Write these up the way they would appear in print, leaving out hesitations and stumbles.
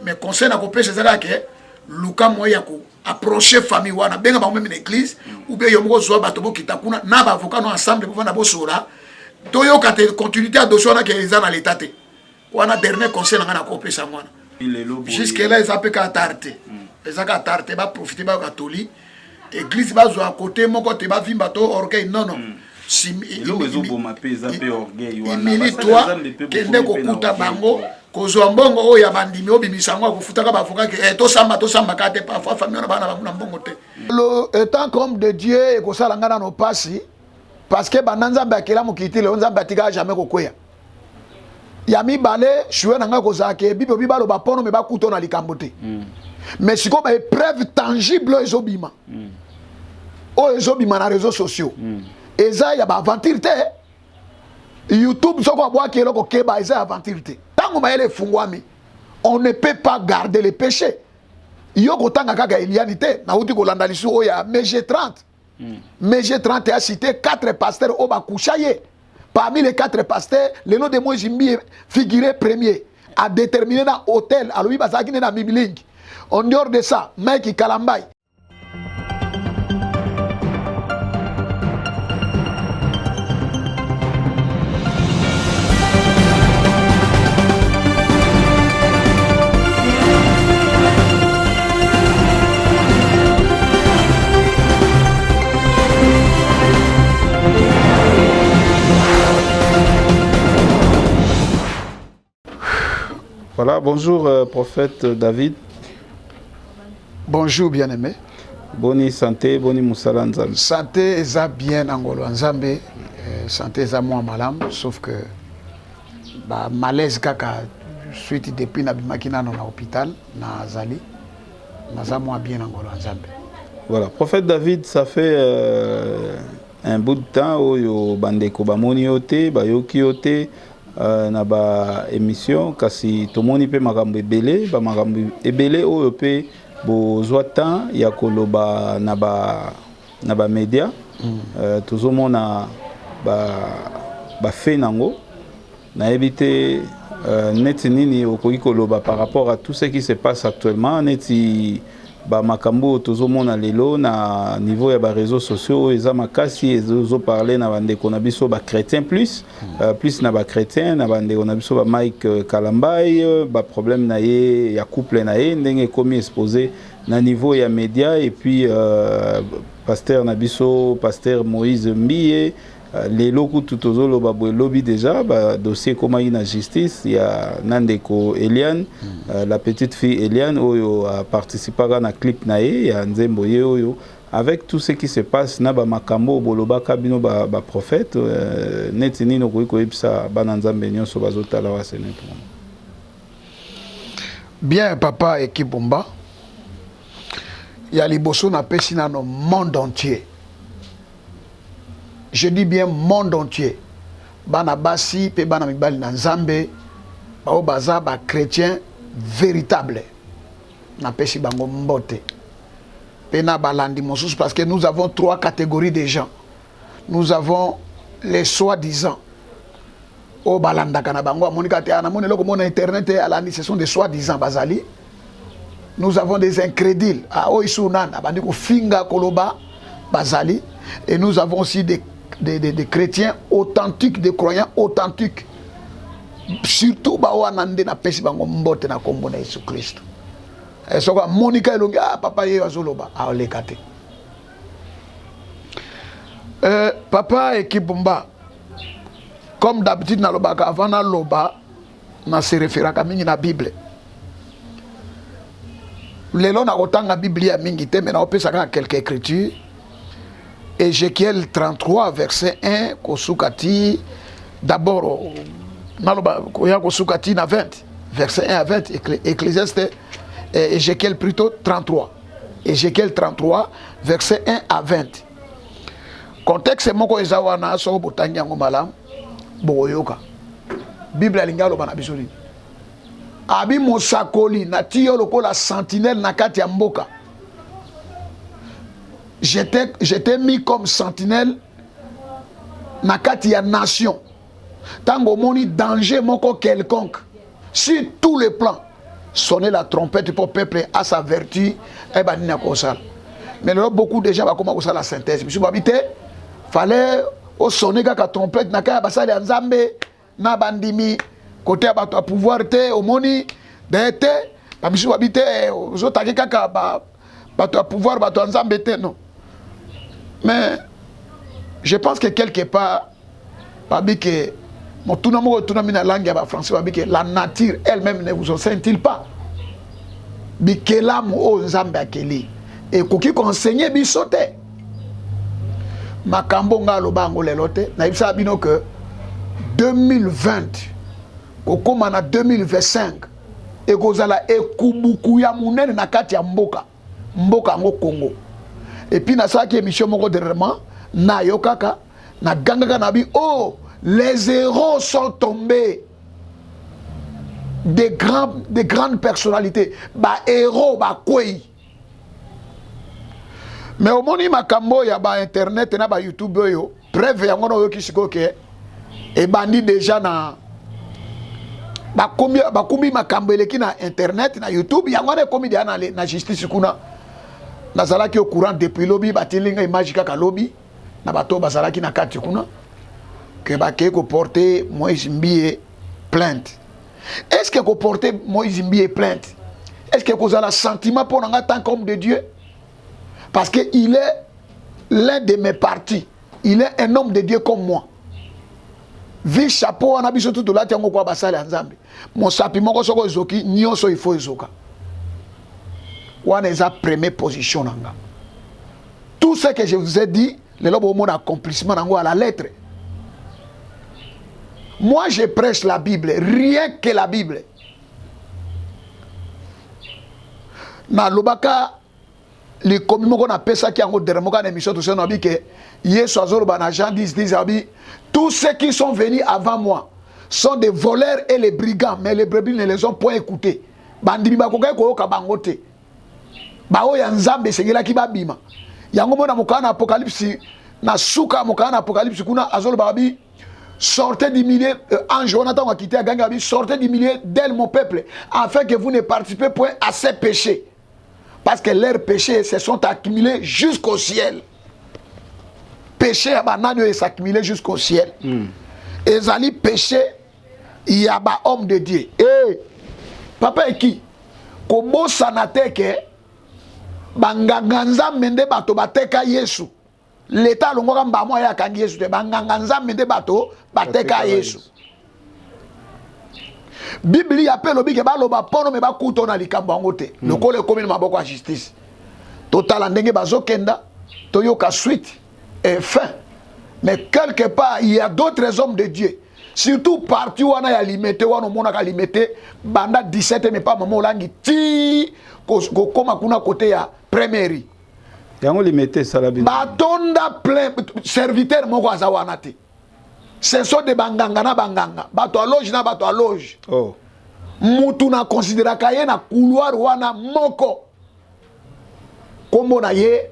Mais conseil nakopesa eza kaka ke luka moyen ya ko approcher famille wana, benga bango meme na église ou bien yo moko zwa bato bokita kuna na ba avocat no ensemble bovanda bosola, toyoka te continuité ya dossier wana ke eza na l'état te. Wana dernier conseil na ngai nakopesa yango wana. Jusque là eza mpe kaka tard te, eza kaka tard te. Baprofite, bayoka toli, église bazwa côté moko te, bavimba to orgueil, non non. Eloko ezoboma mpe eza mpe orgueil wana. Imili toi, kende kokuta bango, kozwa mbongo oyo ya bandimi, obimisa yango, akofutaka baavocat ke tosamba, tosambaka te. Parfois famille wana bana bango na mbongo te. Le étant comme de Dieu ekosala nga nano pasi, parce que banda Nzambe akela mokili te lelo, Nzambe atikaka jamais kokweya. Ya mibale, choix na ngai kozala ke bible obi baloba mpono me bakuta na likambo te. Mais sikoyo baépreuve tangible oyo ezobima, oyo ezobima na réseaux sociaux, eza ya baaventure te. YouTube, soki abwaki eloko, keba, eza ya aventure te. Ntango mayele efungwami, on ne peut pas garder le péché. Yo kotanga kaka Eliani te, nauti kolanda lisu oyo ya MG 30. MG 30 a cité quatre pasteurs oyo bakusha ye. Parmi les quatre pasteurs, le nom de Moïse Mbiye figuré premier, a déterminé na hôtel alobi bazalaki nde na mibilingi. En dehors de ça, Mike Kalambai. Voilà, bonjour prophète David. Bonjour bien-aimé. Boni santé, boni mosala Nzambe? Santé eza bien na ngolo ya Nzambe. Santé eza mwa malamu, sauf que ba malaise kaka suite depuis nabimaki nano na hôpital, nazali naza mwa bien na ngolo ya Nzambe. Voilà, prophète David, ça fait un bout de temps oyo bandeko bamoni yo te, bayoki yo te na ba émission, kasi tomoni mpe makambo ebele, bamakambo ebele oyo mpe bozwa temps ya koloba na ba média. Tozomona bafe nango, nayebi te neti nini okoki koloba par rapport à tout ce qui se passe actuellement, neti bamakambo oyo tozomona lelo na niveau ya baréseaux sociaux, oyo eza makasi, ezoparle na bandeko na biso bachrétien, plus na bachrétien, na bandeko na biso bamike Kalambai, baproblème na ye ya couple na ye, ndenge ekomi exposé na niveau ya média, et puis pasteur na biso, pasteur Moïse Mbiye, lelo kutu tozoloba boye, elobi déjà badossier ekomaki na justice ya na ndeko Eliane, la petite fille Eliane oyo aparticipaka na clip na ye ya nzembo ye oyo. Avec tout ce qui se passe na bamakambo oyo bolobaka bino baprophète, neti nini okoki koyebisa bana Nzambe nyonso bazotala wa sene? Bien, papa Ekibumba, ya liboso napesi nano monde entier, je dis bien monde entier, bana basi mpe bana mibali na Nzambe bao baza bachrétien véritable, napesi bango mbote, mpe na balandi mosusu, parce que nous avons trois catégories de gens. Nous avons les soi-disant oyo balandaka na bango, amoni kaka te, namoni eloko mona internet, alandi, ce sont des soi-disant bazali. Nous avons des incrédules, ah, oyo isu nani abandi kofinga koloba bazali. Et nous avons aussi des chrétiens authentiques, des croyants authentiques. Surtout bawana nde napesi bango mbote na nkombo na Yesu Kristo. Soki amonika elongi, ah, papa ye azoloba, aoleka te. Papa Ekibumba, comme d'habitude nalobaka, avant naloba na se référaka mingi na Bible. Lelo nakotanga Biblia mingi te, mais naopesa kaka quelques écritures. Ézéchiel 33 verset 1 kosuka ti, d'abord naloba koya kosuka ti na 20, verset 1 à 20. Ecclésiaste, Ézéchiel plutôt 33, Ézéchiel 33 verset 1 à 20. Contexte moko eza wana, soko botangi yango malamu, bokoyoka Bible alingi aloba na biso nini. Abi mosakoli, nati yo lokola sentinelle na kati ya mboka. J'étais mis comme sentinelle na kati ya nation. Ntango omoni danger moko quelconque sur tous les plans, Sonner la trompette mpo peuple as'avertir, ayeba nini akosala. Mais lelo beaucoup déjà bakoma kosala synthèse. Biso babi te, fallait osonner kaka trompette na kaka ya basali ya Nzambe na bandimi, kote ya bato ya pouvoir te. Omoni daye te, bamisusu babi te, ozotaki kaka bato ya pouvoir, bato ya Nzambe te. Non, mais je pense que quelque part babi ke motuna moko etunami na langue ya bafrançais, babi ke la nature elle-même ne vous enseigne-t-il pas? Bikelamu oyo Nzambe akeli ekoki koenseigner biso te? Makambo nga aloba yango lelo te. Nayebisaka bino ke 2020 kokóma na 2025 ekozala ekubuku ya monene na kati ya mboka, mboka yango Congo. Et puis nasalaki émission moko dernièrement, nayo kaka nagangaka na bi: oh, les héros sont tombés, des grandes personnalités, bahéros bakwei. Mais omoni makambo ya bainternet na bayoutube oyo, preuve yango na oyoki sikoyo ke ebandi déjà na bakumbi makambo eleki na internet, na YouTube. Yango wana ekomi deya na justice kuna. Nazalaki au courant depuis lobi, batindi nga image kaka lobi na bato bazalaki na kati kuna ke bakei koporter Moïse Mbiye plainte. Est ce que koporter Moïse Mbiye plainte, est ce que kozala sentiment mpo na nga tant qu'homme de Dieu? Parce que il est l'un de mes partis, il est un homme de Dieu comme moi. Vi chapeau wana biso tu tolati yango kwa basali ya Nzambe. Mosapi moko soko ezoki, nyonso ifo ezoka. Wana eza première position na nga. Tout ce que je vous ai dit lelo, bomona accomplissement nango à la lettre. Moi, je prêche la Bible, rien que la Bible. Nalobaka likomi moko, napesaki yango dere moko na émission tosali, nabi ke Yesu azoloba na Jean 10 10, abi: tous ceux qui sont venus avant moi sont des voleurs et les brigands, mais les brebis ne les ont point écoutés. Bandimi bakokaki koyoka bango te. Baoyo ya Nzambe esengelaki babima. Yango mona mokanda na Apocalypse, na suka ya mokanda na Apocalypse kuna, azoloba abi: sortez du milieu. Ange wana ntango akiti, agangi abi: sortez du milieu d'elle, mon peuple, afin que vous ne participez point à ces péchés, parce que leurs péchés se sont accumulés jusqu'au ciel. Péché ya banani oyo es'accumulé jusqu'au ciel? Ezali péché ya bahomme de Dieu. E papa eki kobosana te ke banganga Nzambe nde bato bateka Yesu. Leta alongwaka mbamo aye akangi Yesu te. Banganga Nzambe nde bato bateka Yesu. Biblia mpe elobi ke baloba mpono me bakuta na likambo yango te. Lokola ekomi na maboko ya justice, totala ndenge bazokenda, toyoka suite et fin. Mais quelque part, il y a d'autres hommes de Dieu, surtout parti wana ya Limete wana. Omonaka Limete banda 17 me pa mama olangi ti kokóma kuna kote ya première. Yango Limete esala bino? Batonda plein. Serviteur moko aza wana te. Ce sont de banganga na banganga, bato ya loge na bato ya loge. Oh. Mutu na considéraka ye na couloir wana moko, nkombo na ye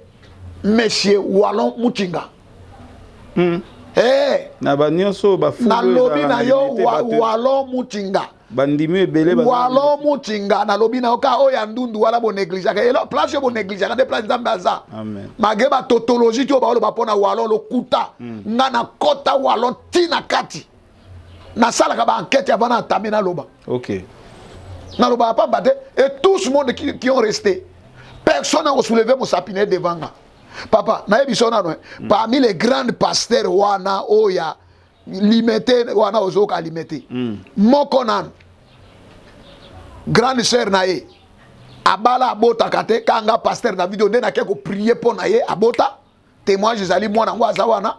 Monsieur Wallon Mutinga. Hey, na banyonso. Nalobi na yo, Wallon Mutinga. Bandimi ebele. Wallon Mutinga, nalobi na yo kaka oyo ya ndundu wana bonégligeaka. Elo place oyo bonégligeaka nde place Nzambe aza. Malgré batautologie ti oyo baoloba mpo na Wallon, lokuta. Nga na kota Wallon ntina kati, nasalaka baenquête avant na atame naloba. Nalobaka pamba te. Et tout ce monde qui ont resté, personne n'a soulevé mosapi na ye devant nga. Papa, nayebi so nano. Parmi les grandes pasteurs wana oyo ya Limete wana, ozoyoka Limete. Moko nano, grande sœur na ye abala, abotaka te. Kanga pasteur David nde nake koprier mpo na ye, abota. Témoignage ezali, mwana yango aza wana.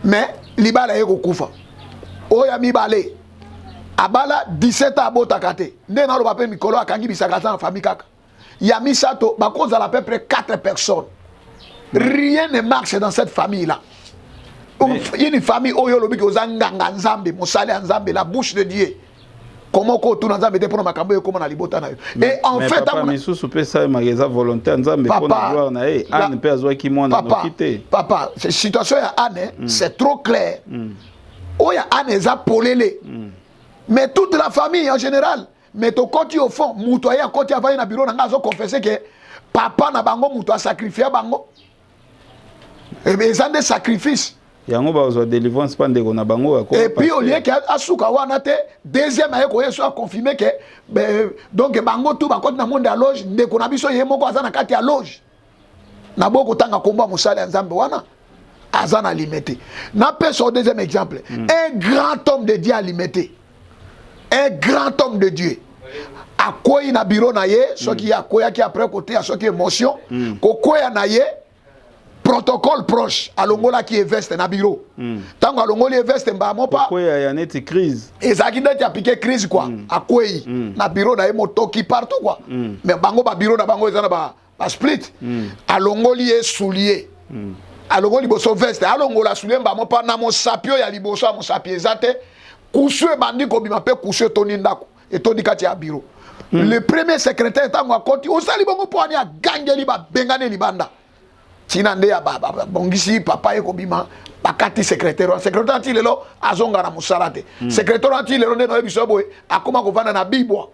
Mais libala ye kokufa. Oyo ya mibale abala 17 ans, abotaka te. Nde naloba mpe mikolo akangi bisaka, aza na famille kaka. Ya misato, bakozala à peu près 4 personnes. Rien ne marche dans cette famille là. Une famille oyo olobi ke oza nganga Nzambe, mosali ya Nzambe, la bouche de Dieu, comment kotuna Nzambe te mpona makambo oyo ekóma na libota na yo? Et en fait, papa, misusu mpe esalemaka, eza volonté ya Nzambe mpona gloire na ye. Anne mpe azwaki mwana noki te. Papa, situation ya Anne, c'est trop clair. Oyo ya Anne eza polele. Mais toute la famille en général, Mais tokoti au fond, moto aye, akoti, avandi na bureau na ngai, azoconfesser ke papa na bango moto asacrifier bango. Eza nde sacrifice. Yango bazwa délivrance mpa ndeko na bango. Et puis olie ke asuka wana te, deuxième aye koye so aconfirmer ke donc bango tu bakoti na monde ya loge. Ndeko na biso ye moko aza na kati ya loge. Naboyi kotanga nkombo ya mosala ya Nzambe wana aza na Limete. Napesa o deuxième exemple. Un grand homme de Dieu à Limete, un grand homme de Dieu akwei na bureau na ye. Soki akweyaki après koteya, soki émotion, kokwea na ye, protocole proche alongolaki ye veste na bureau. Ntango alongoli ye veste, mbamo pa kokwea ya neti crise. Ezalaki neti apiquer crise quoi. Akwei na bureau na ye, motoki partout quoi. Mais bango babureau na bango eza na basplit. Alongoli ye soulier, alongoli liboso veste, alongola soulier, mbamo mpa na mosapi oyo ya liboso ya mosapi eza te, kusu ebandi kobima mpe kusu etondi ndako, etondi kati ya bureau. Le premier secrétaire, ntango akoti: "Osali bongo mpo ani?" Agangeli, babengani libanda. Ntina nde ya babongisi papa ye kobima, bakati secrétaire wana. Secrétaire wana ti lelo azonga na mosala te. Secrétaire wana ti lelo nde nayebi so boye akóma kovanda na Bibwa,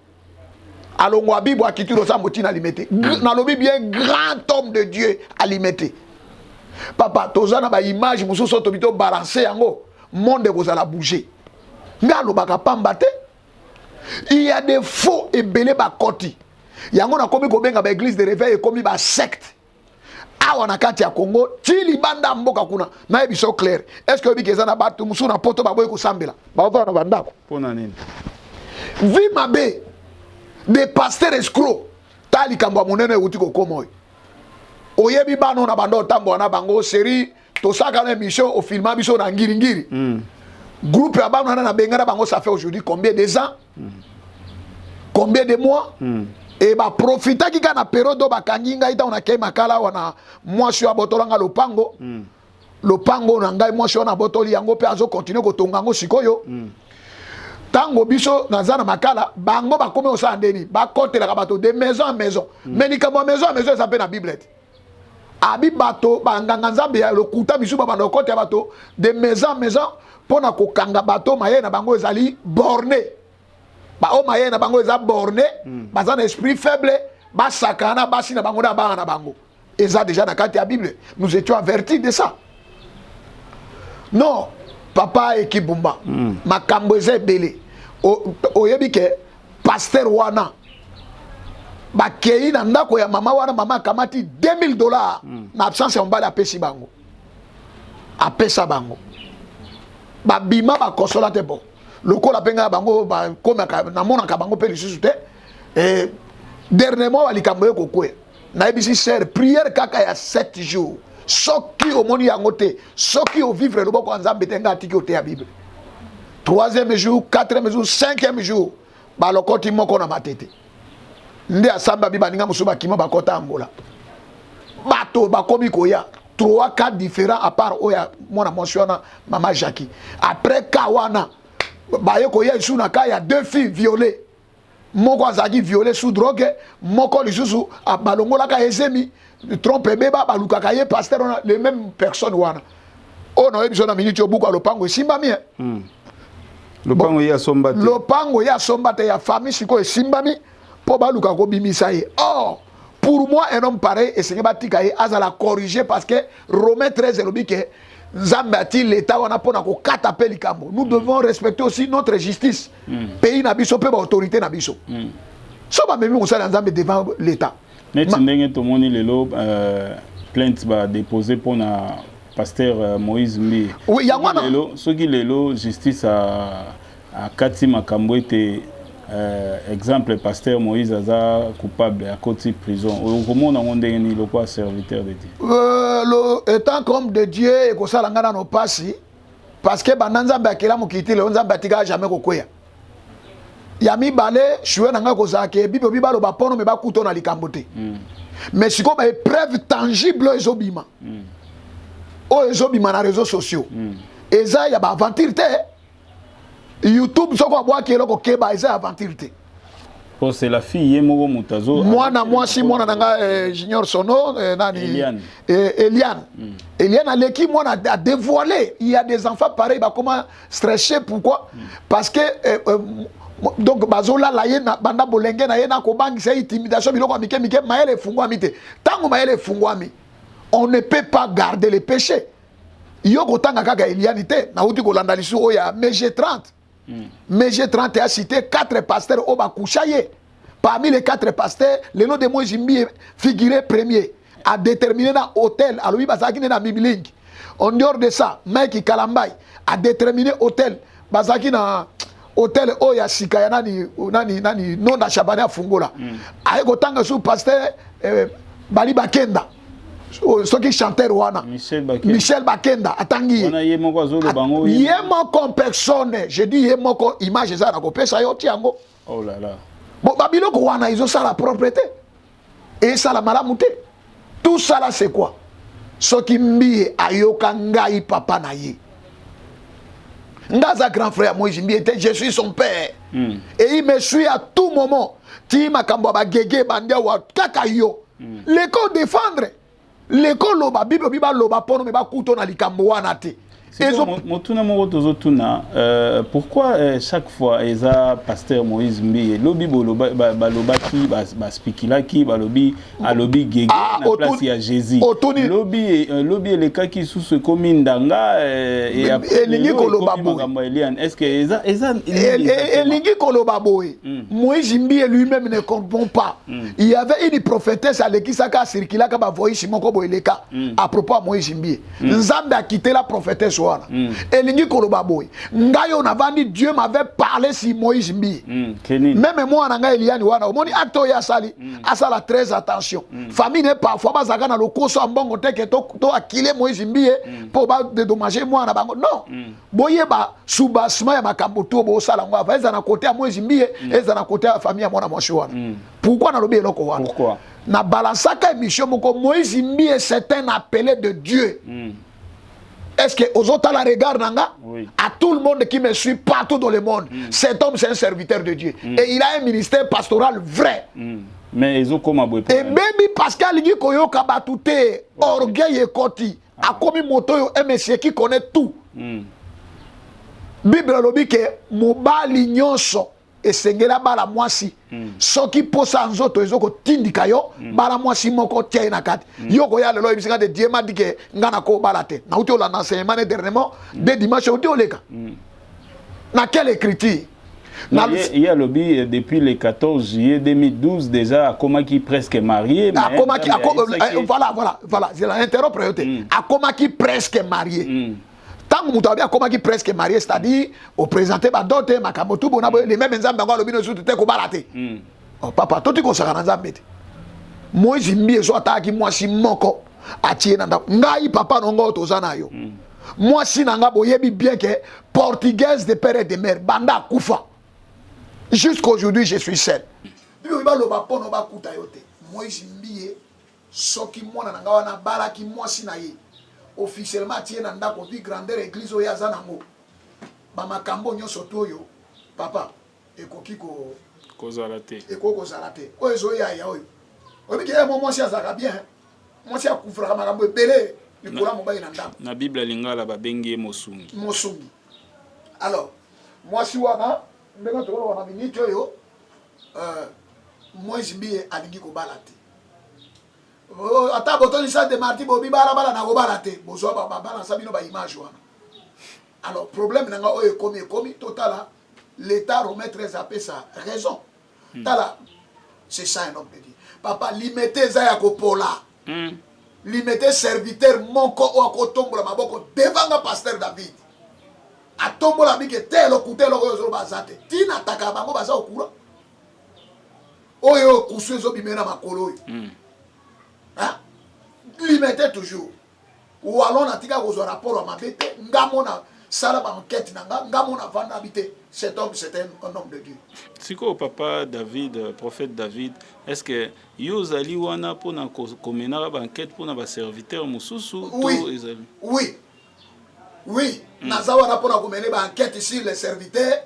alongwa Bibwa, akiti losambo ntina Limete. Nalobi bien, grand homme de Dieu alimete. Papa, toza na baimage mosusu oyo tobi tobalancer yango, monde ekozala bouge. Nde alobaka pamba te. Il y a des faux ebele bakoti yango. Nakomi kobenga baéglise de réveil ekomi basecte awa na kati ya Congo ti libanda mboka kuna. Nayebi so clair. Est ce que oyebi ke eza na bato mosusu na Poto baboyi kosambela, baovanda na bandako? Mpo na nini? Vie mabe des pasteurs escrocs. Ta likambo ya monene euti kokóma oyo, oyebi bana oyo na banda otambola na bango série, tosalaka na émission, ofilma biso na Ngiringiri. Groupe ya bana wana nabengana bango, ça fait aujourd'hui combien de ans, combien de mois? E baprofitaki kaka na période oyo bakangi ngai. Ntango nakei Makala awa na mwasi oyo abotolanga lopango, lopango na ngai, mwasi wana abotoli yango mpe azocontinuer kotonga yango sikoyo. Ntango biso naza na Makala, bango bakomi kosala ndeni, bakotelaka bato de maison en maison. Mais likambo ya maison ya maison eza mpe na Bible te. Abi bato banganga Nzambe ya lokuta misu babanda kokotela bato de maison en maison mpo na kokanga bato. Mayele na bango ezali borné, baoyo mayele na bango eza borné, baza na esprit faible, basakana na basi na bango na bana na bango. Eza déjà na kati ya Bible, nous étions avertis de ça. Non, papa Ekibumba, makambo eza ebele. Oyebi ke pasteur wana bakei na ndako ya mama wana, mama akamati 2000 $, na absence ya mobali, apesi bango, apesa bango, babima, bakosola te. Bon, lokola mpe ngai bango bakomaka, namonaka bango mpe lisusu te. Dernièrement balikambo ye kokwea, nayebisi sœur: prière kaka ya 7 jours, soki omoni yango te, soki ovivre loboko ya Nzambe te, ngai atiki oteya Bible. Troisième jour, quatrième jour, cinquième jour, balokoti moko na Matete nde asamba bi baninga mosusu bakima, bakɔta Angola. Bato bakomi koya, trois cas différents à part oyo ya mwana mwasi wana, mama Jackie. Après cas wana, baye koya lisusu na cas ya deux filles violées. Moko azalaki violé sous drogue, moko lisusu balongolaka ezemi, trompe ebeba, balukaka ye pasteur wana, les mêmes personnes wana oyo nayebi biso na miniti oyo. Buku ya lopango esimbami e. Lopango ye asomba te. Lopango ye asomba te, ya famille, sikoyo esimbami mpo baluka kobimisa ye. Or pour moi, un homme pareil, esenge batika ye azala corrigé, parce que Romain 13 elobi ke Nzambe ati leta wana mpona kokata mpe likambo. Nous devons respecter aussi notre justice, pays na biso mpe baautorité na biso. So bamemi mosala ya Nzambe devant l'état. Neti ndenge tomoni lelo plainte badépose mpona pasteur Moïse Mbiye. Oui, yango wana. Lelo, soki lelo justice akati makambo ete exemple pasteur Moïse aza coupable, akoti prison, okomona yango ndenge nini lokola serviteur de Dieu? Étant comme de Dieu, ekosala ngai nano pasi, parce que banda Nzambe akela mokili ti lelo, Nzambe atikaka jamais kokweya. Ya mibale, shue na ngai kozala ke Bible obi baloba mpono me bakuta na likambo te. Mais sikoyo baépreuve tangible oyo ezobima, oyo ezobima na réseaux sociaux, eza ya baaventure te. YouTube, soki abwaki eloko, keba, eza ya aventure te. Po c'est la fille ye moko moto azo Mwana mwasi, mwana na nga Junior Sono, nani? Eliane. Eliane. Eliane aleki mwana a dévoilé. Il y a des enfants pareils bakoma stressé. Pourquoi? Parce que Donc bazolala ye na banda bolenge na ye na kobangisa ye, intimidation, biloko ya mike mike. Mayele efungwami te. Ntango mayele efungwami, on ne peut pas garder le péché. Yo kotanga kaka Eliani te, nauti kolanda lisu oyo ya MG 30. MG 30 a cité quatre pasteurs oyo bakusha ye. Parmi les quatre pasteurs, le nom de Moïse Mbiye figuré premier, a déterminé na hôtel alobi bazalaki nde na Mibilingi. En dehors de ça, Mike Kalambai a déterminé hôtel, bazalaki na hôtel oyo ya sika ya nani nani nani, Nonda Shabani afungola. Aye kotanga su pasteur Bali Bakenda, soki chanteur wana. Michel Bakenda. Michel Bakenda atangi ye. Wana ye moko azoloba yango. Ye moko en personne, je dis ye moko, image eza na kopesa yo ti yango. Oh là là. Bon, babiloko wana ezosala propre te, esala malamu te. Tout ça là, c'est quoi? Soki Mbiye ayoka ngai papa na ye, nga aza grand frère ya Moïse Mbiye te, je suis son père et il me suit à tout moment. Ti makambo ya bagege ebandi awa kaka yo leko défendre, leko loba Bible obi baloba mpono me bakuto na likambo wana te. Motuna moko tozotuna, pourquoi chaque fois eza pasteur Moïse Mbiye? Lobi balobaki, baspikilaki, balobi alobi gege na place ya Jésus. Lobi, lobi elekaki susu ekomi ndanga. Elingi koloba boye, Eliane, est ce que eza Elingi koloba boye, Moïse Mbiye lui-même ne comprend pas. Il y avait une prophétesse alekisaka, asirikilaka bavoice moko boye eleka à propos ya Moïse Mbiye. Nzambe akitela prophétesse wana. Elingi koloba boye, ngai oyo navandi, Dieu m'avait parlé sur Moïse Mbiye. Même mwana ngai Eliani wana, omoni acte oyo asali, asala très attention. Famille ne parfois bazalaka na lokoso ya mbongo te ke to akile Moïse Mbiye mpo badédommage mwana bango. Non, boyeba soubassement ya makambo to bosala yango ava, eza na côté ya Moïse Mbiye, eza na côté ya famille ya mwana mwasi wana. Pourquoi nalobi eloko wana? Na balansaka émission moko, Moïse Mbiye, c'est un appelé de Dieu. Est-ce que ozotala regard na nga? Oui. À tout le monde qui me suit partout dans le monde, cet homme, c'est un serviteur de Dieu et il a un ministère pastoral vrai. Mais ezokoma boye? Ebebi parce que alingi koyoka bato te. Orgueil ekoti, akomi moto oyo, un monsieur qui connaît tout. Bible alobi ke mobali nyonso esengeli abala mwasi. Soki posa ya nzoto ezokotindika yo, bala mwasi moko, tia ye na kati. Yo koya lelo oyebisi nga te Dieu m'a dit ke nga nakobala te. Nauti olanda enseignement ne dernièrement de dimanche outi oleka na quelle écriture? Ye alobi depuis le 14 juillet 2012 déjà akomaki presque marié. Akomaki, voilà, c'est interrompre yo te. Akomaki presque marié. Ntango moto abi akomaki presque marié, c'est-à-dire oprésente badot, makambo tu bona boye, le même Nzambe yango alobi no sutu te kobala te. Oh, papa, toti kosaka na Nzambe te. Moïse Mbiye so atalaki mwasi moko, atie na ndako. Ngai papa nongo oyo toza na yo, mwasi na nga boyebi bien ke portugaise de père et de mère, banda akufa jusqu'aujourd'hui, je suis seul. Bibi baloba mpono bakuta yo te. Moïse Mbiye, soki mwana na nga wana abalaki mwasi na ye officiellement, atie na ndako, vi grandeur église oyo aza nango, bamakambo nyonso to oyo papa ekoki ko kozala te. Ekoki kozala te. Oyo ezoyaya oyo oyebi ke ye mo mwasi azalaka bien, mwasi akufraka makambo ebele likolo ya mobali na ndako. Na Bible ya lingala babengi ye mosungi. Mosungi. Alors mwasi wana, ndenge tokoloba na minute oyo, Moïse Mbiye alingi kobala te. Oh, ata botondisa de marti bobi balabala na kobala te, bozwa babalansa bino baimage wana. Alors problème na nga oyo ekomi totala l'état Romain 13 apesa raison. Tala, c'est ça un homme de Dieu, papa. Limete eza ya kopola. Limete serviteur moko oyo akotombola maboko devant nga pasteur David, atombola bike te, elokuta eloko oyo ozoloba aza te. Ntina ataka bango baza okura oyo kusu ezobimela na makolo oyo. Limete toujours walon natika kozwa rapport ya mabe te. Nga mona sala baenquête na nga, nga mona vanda bi te. Cet homme, c'est un homme de Dieu. Sikoyo papa David, prophète David, est ce que yo ozali wana mpona komenaka baenquête mpona baserviteur mosusu? Oui. To ezali Oui, naza wana mpona komene baenquête sur les serviteurs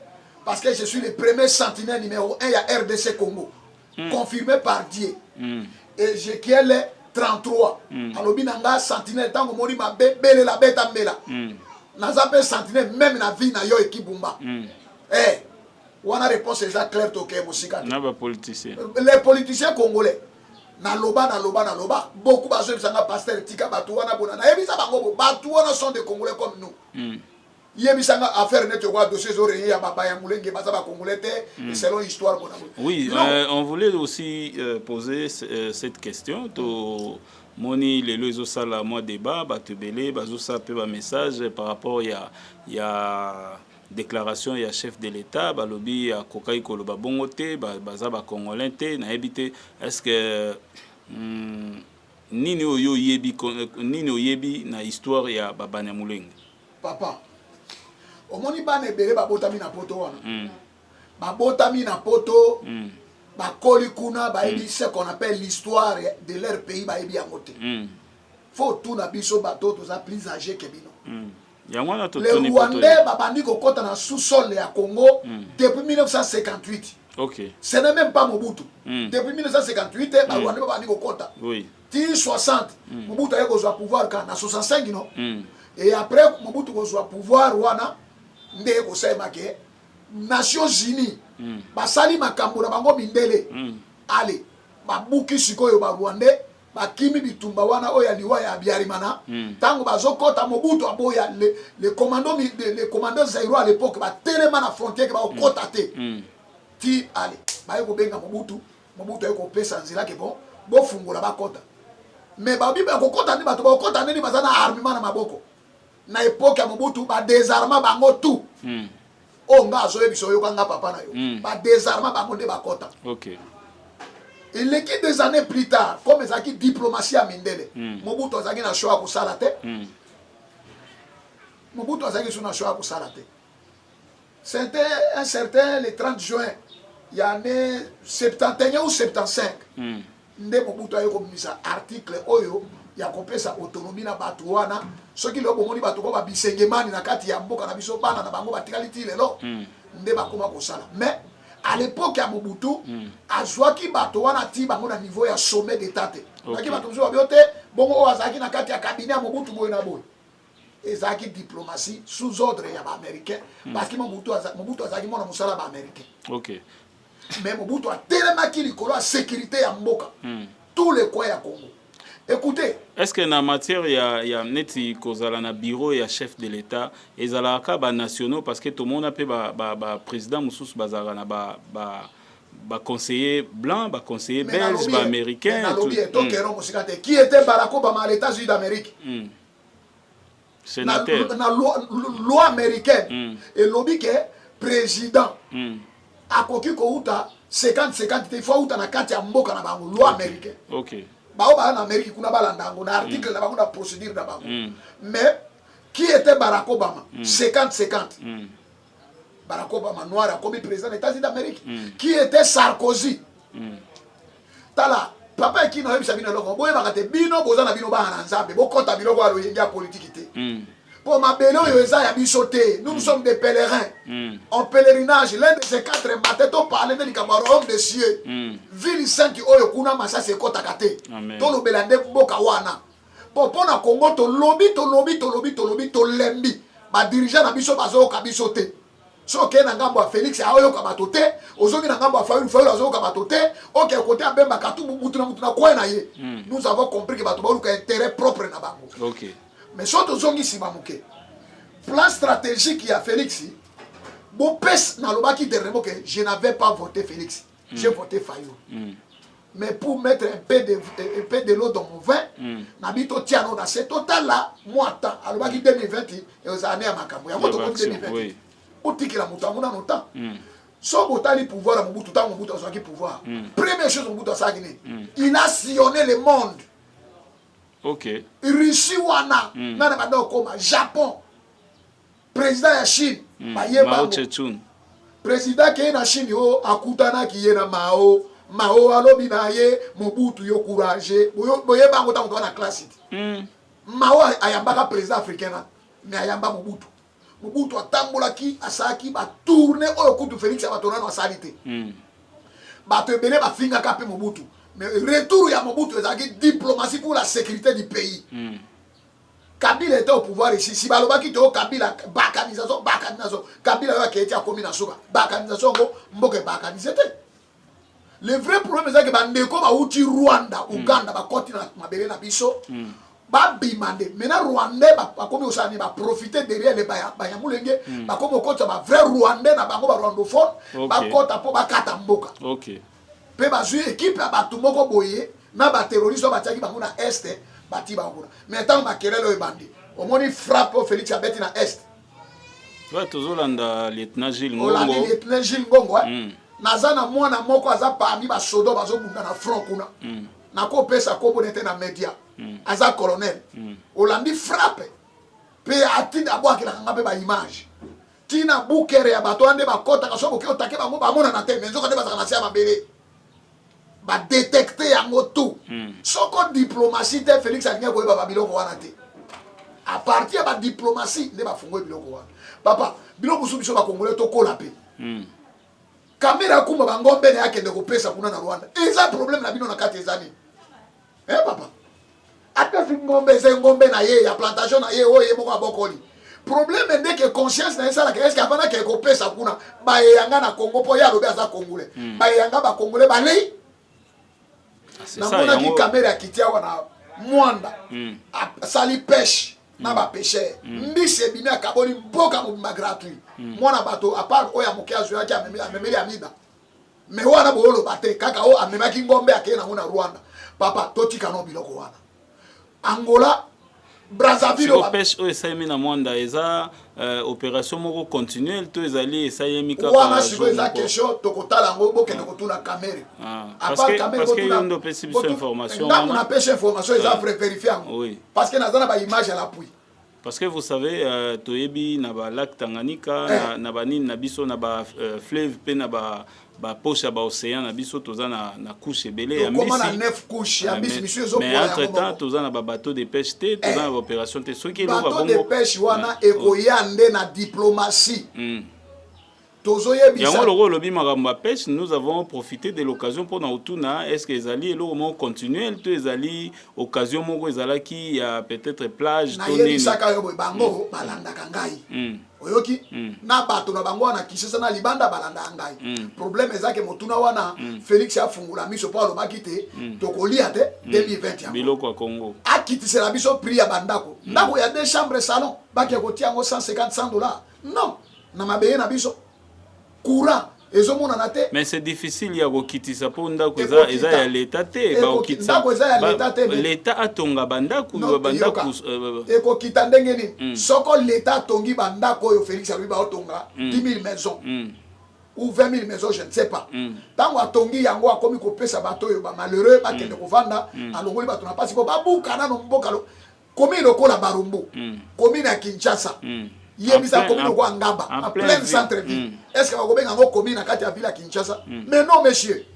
parce que je suis le premier sentinelle numéro 1 ya RDC Congo, confirmé par Dieu. Ézéchiel 33 alobi na nga sentinelle, ntango omoni mabe, belela, beta mbela. Naza mpe sentinelle même na vie na yo ekibumba. Eh, Wana réponse eza claire, tokeye mosika te. Na bapoliticien. Les politiciens congolais, naloba, naloba, naloba, beaucoup bazoyebisanga: "Pasteur, tika bato wana." Bona, nayebisa bango bo bato wana sont des Congolais comme nous. Yebisanga affaire neti okoya dossier ezoreye ya babaya molenge, baza bacongolais te selon histoire bona boye. Oui, on voulait aussi poser cette question. To moni lelo ezosala mwa débat, bato ebele bazosala mpe bamessage par rapport ya déclaration ya chef de l'État. Balobi akokaki koloba bongo te, baza bacongolais te. Nayebi te, est ce que nini oyo oyebi, nini oyebi na histoire ya babanyamulenge? Papa, omoni bana ebele babotami na poto wana, babotami na poto, bakoli kuna, bayebi ce qu'on appelle l'histoire de leur pays, bayebi yango te. Faut tuna biso bato toza plus âgé ke bino. Yango wana Les totuni. Rwandais babandi kokɔta na sous-sol ya Congo depuis 1958. Ce n'est même pas Mobutu. Depuis 1958 barwandais babandi kokɔta ti 60. Mobutu aye kozwa pouvoir ka na 65, no? Et après Mobutu kozwa pouvoir wana, nde ekosalema ke Nations Unies basali makambo na bango, mindele. Ale babuki sikoyo barwandais, bakimi bitumba wana oyo ya liwa ya Habyarimana. Ntango bazokɔta, Mobutu aboya. Le commando zaïrois à l'époque batelema na frontière ke bakokɔta te. Ti ale baye kobenga Mobutu, Mobutu aye kopesa nzela ke bon, bofungola, bakɔta. Mais babi bakokɔta nde bato bakokɔta ndeni baza na armement na maboko. Na époque ya Mobutu badésarma bango tout. Oyo nga azoyebisa, oyoka nga papa na yo. Badésarma bango nde bakɔta. Eleki des années plus tard, comme ezalaki diplomatie ya mindele, Mobutu azalaki na choix ya kosala te. Mobutu azalaki so na choix ya kosala te. C'était un certain le 30 juin ya année 71 ou 75 nde Mobutu aye kobimisa article oyo ya kopesa autonomie na bato wana. Soki lelo bomoni bato ko babisengemani na kati ya mboka na biso, bana na bango batikali ti lelo nde bakoma kosala. Mais à l'époque ya Mobutu, azwaki bato wana ti bango na niveau ya sommet d'état te. Azwaki bato mosusu babio te bongo oyo azalaki na kati ya cabinet ya Mobutu boye na boye. Ezalaki diplomatie sous ordre ya baaméricain, parce que Mobutu azalaki mwana mosala ya baaméricain. Mais Mobutu atelemaki likolo ya sécurité ya mboka, tous les coins ya Congo. Écoutez. Est ce que na matière ya neti kozala na bureau ya chef de l'État, ezalaka banationaux? Parce que tomona mpe baprésident mosusu bazalaka na baconseiller blanc, baconseiller belge, baaméricain. Nalobi, tokero mosika te. Qui était Barack Obama à l'États-Unis d'Amérique? Sénateur. Na loi américaine elobi ke président akoki kouta 50 50 te, il faut auta na kati ya mboka na bango. Loi américaine. Bao baya na Amérique kuna, balanda yango na article na bango, na procédure na bango. Mais qui était Barack Obama? 50 50. Barack Obama noir akomi président des États-Unis d'Amérique. Qui était Sarkozy? Tala papa ekino, oyebisa bino eloko boyebaka te. Bino boza na bino bana na Nzambe, bokɔta biloko ya loyenge ya politiki te, mpo mabele oyo eza ya biso te. Nous, nous sommes des pèlerins en pèlerinage. L'un de ces quatre matin toparle nde likambo ya royaume des cieux, ville sainte oyo kuna masasi ekɔtaka te. Tolobela nde mboka wana, mpo na Congo tolobi, tolobi, tolobi, tolobi, tolembi. Badirigeant na biso bazoyoka biso te. So okei na ngambo ya Félix, aoyoka bato te. Ozongi na ngambo ya Fayulu, Fayulu azoyoka bato te. Oke kote ya Bemba, Katumbi, mutu na mutu na coin na ye. Nous avons compris que bato baoluka intérêt propre na bango. Mais so tozongi nsima moke, plan stratégique ya Félix bopesi, nalobaki dernièrement que je n'avais pas voté Félix, j'ai voté Fayulu. Mais pour mettre un peu de l'eau dans mon vin, nabi totia no na se, totala mwa temps. Alobaki 2020 ezala ne ya makambo yango. Tokomi 2020, otikela moto yango nano temps. So botali pouvoir ya Mobutu, ntango Mobutu azwaki pouvoir, première chose Mobutu asalaki nini? Il a sillonné le monde. Russie wana, nana banda okoma Japon, président ya Chine, bayebango. Président keye na Chine oyo akutanaki ye na Mao. Mao alobi na ye: "Mobutu, yo courage." Boyebango ntango toza na classe te. Mao ayambaka président africain na, mais ayamba Mobutu. Mobutu atambolaki, asalaki batournée oyo kutu Félix ya bato nano asali te. Bato ebele bafingaka mpe Mobutu, mais retour ya Mobutu ezalaki diplomatie pour la sécurité du pays. Kabila était au pouvoir ici. Si balobaki to Kabila balkanisation, balkanisation. Kabila yo aketi akomi na suka. Balkanisation ngo mboka balkanisé te. Le vrai problème eza ke bandeko bauti Rwanda, Uganda bakoti na mabele na biso. Babima nde maintenant Rwandais bakomi kosala nini? Baprofite derrière le Banyamulenge, bakomi kokotisa bavrai Rwandais na bango, barwandophone, bakota mpo bakata mboka. Mpe bazwi équipe ya bato moko boye na baterroriste oyo batiaki bango na Est, bati bango kuna. Mais ntango makelele oyo ebandi, omoni frappe oyo Félix abeti na Est. Ouais, tozolanda lieutenant Gilles Olandi Ngongo. Lieutenant Gilles Ngongo, eh? Naza na mwana moko aza parmi basodo bazobunda na front kuna. Nakopesa kombo nete na média. Aza colonel. Olandi frappe mpe atinda, abwakelaka nga mpe baimage ntina bukere ya bato wana nde bakɔtaka. So boke otake bango, bamonana te, mais nzoka nde bazalaka na se ya mabele, badétecte yango tout. Soko diplomatie te, Félix alingi koyeba babiloko wana te. À partir ya badiplomatie nde bafungoli biloko wana. Papa, biloko mosusu biso bakongole tokola mpe. Kamerhe akumba bangombe na ye, akende kopesa kuna na Rwanda, eza problème na bino na kati eza nini? Eh papa, apesi ngombe, eza ngombe na ye ya plantation na ye oyo ye moko abokoli. Problème ndeke conscience na ye esalaka, est-ce avant akende kopesa kuna, bayeyanga na Congo, mpo ye alobi aza Congolais, bayeyanga bacongolais balei? C'est ça. Namonaki Yango Kamerhe akiti awa na Mwanda, asali pêche na bapêcheur, mbisi ebimi, akaboli mboka mobimba gratuit. Mwana bato, à part oyo ya moke azwelaki, amemeli amida, mais wana boyoloba te, kaka oyo amemaki ngombe akei nango na Rwanda. Papa, totika no biloko wana. Angola, Brazzaville. Siko pêche oyo esalemi na Mwanda eza opération moko continuelle to ezali esalemi kaka Wana sikoyo jour eza moko? Question tokotala yango, bokende kotuna Kamerhe. Ah, parce que yo nde opesi biso information Ndako wana. Napesi information eza vrai, vérifie yango. Parce que naza na baimage à l'appui. Parce que vous savez, toyebi na balac Tanganyika, na banini na biso, na bafleuve mpe na bapoche ya baocéan na biso, toza na couche ebele ya Tokóma na mbisi. neuf couche ya mbisi misu Mais ezopola entre yango temps moko. Toza na babateau de pêche te, toza na baopération te. Soki eloko Bateau de pêche wana ekoya nde na diplomatie. Tozoyebisa Yango loko olobi makambo ya pêche, nous avons profité de l'occasion mpona kotuna: est ce que ezali eloko moko continuel to ezali occasion moko ezalaki ya peut-être plage to nini? Nayebisaka yo boye, bango balandaka ngai. Oyoki na bato na bango wana Kinshasa na libanda balandaka ngai. Problème ezake motuna wana, Félix afungola miso mpo alobaki te tokolia te 2020 yango. Biloko ya Congo. Akitisela biso prix ya bandako. Ndako ya deux chambres salon, bake kotia yango 150, 100 dollars, non, na mabeye na biso courant ezomonana te. Mais c'est difficile ya kokitisa mpo ndako eza eza ya leta te. Bakokitisa Ndako eza ya leta te, leta atonga bandako. Non, bandako yoka. Ekokita ndenge nini soko leta atongi bandako oyo Félix alobi baotonga 10 000 maisons ou 20 000 maisons, je ne sais pas? Ntango atongi yango, akomi kopesa bato oyo bamalheureux bakende kovanda, alongoli bato na mpasi mpo babuka nano mboka. Commune lokola Barumbu, commune ya Kinshasa, yebisa, commune lokola Ngaba, en en plein plein ville. centre ville, est ce que bakobenga yango commune na kati ya ville ya Kinshasa? Mais non, monsieur,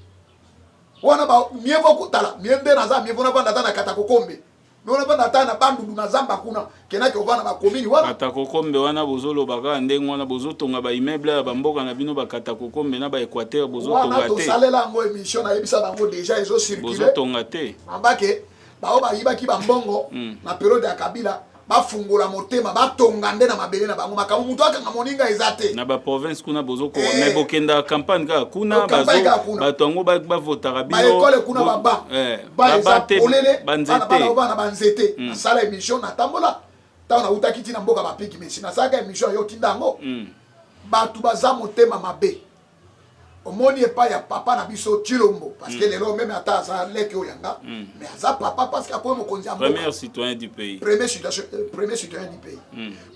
wana ba mieux vaut kotala mieux nde naza, mieux vaut navanda ata na Katakokombe, mieux navanda ata na Bandundu, na zamba kuna, kenaki ovanda bacommune wana. Katakokombe wana bozoloba kaka ndenge wana, bozotonga baimmeuble ya bamboka na bino, bakatakokombe na baéquateur. Wana Bozotonga te. Tosalela yango émission, nayebisa bango déjà, ezocircule. Bozotonga te. Mambake bao bayibaki bambongo na période ya Kabila, bafungola motema, batonga nde na mabele na bango. Makambo moto akanga moninga eza te. Na baprovince kuna bozokoka, Eh. mais bokendaka campagne kaka kuna. Campagne kaka kuna. Bato yango bavotaka bino. Baekole kuna, baba ba eza baba te, polele. Banzete. Bana bana banzete. Nasala émission, natambola ntango nautaki ntina mboka bapiki mesi, nasalaka émission yo tinda yango. Bato baza motema mabe. Omoni epai ya papa na biso Tshilombo, parce que lelo même ata aza leki oyo yanga, mais aza papa parce que akomi mokonzi ya mboka. Premier citoyen du pays. Premier situation, premier citoyen du pays.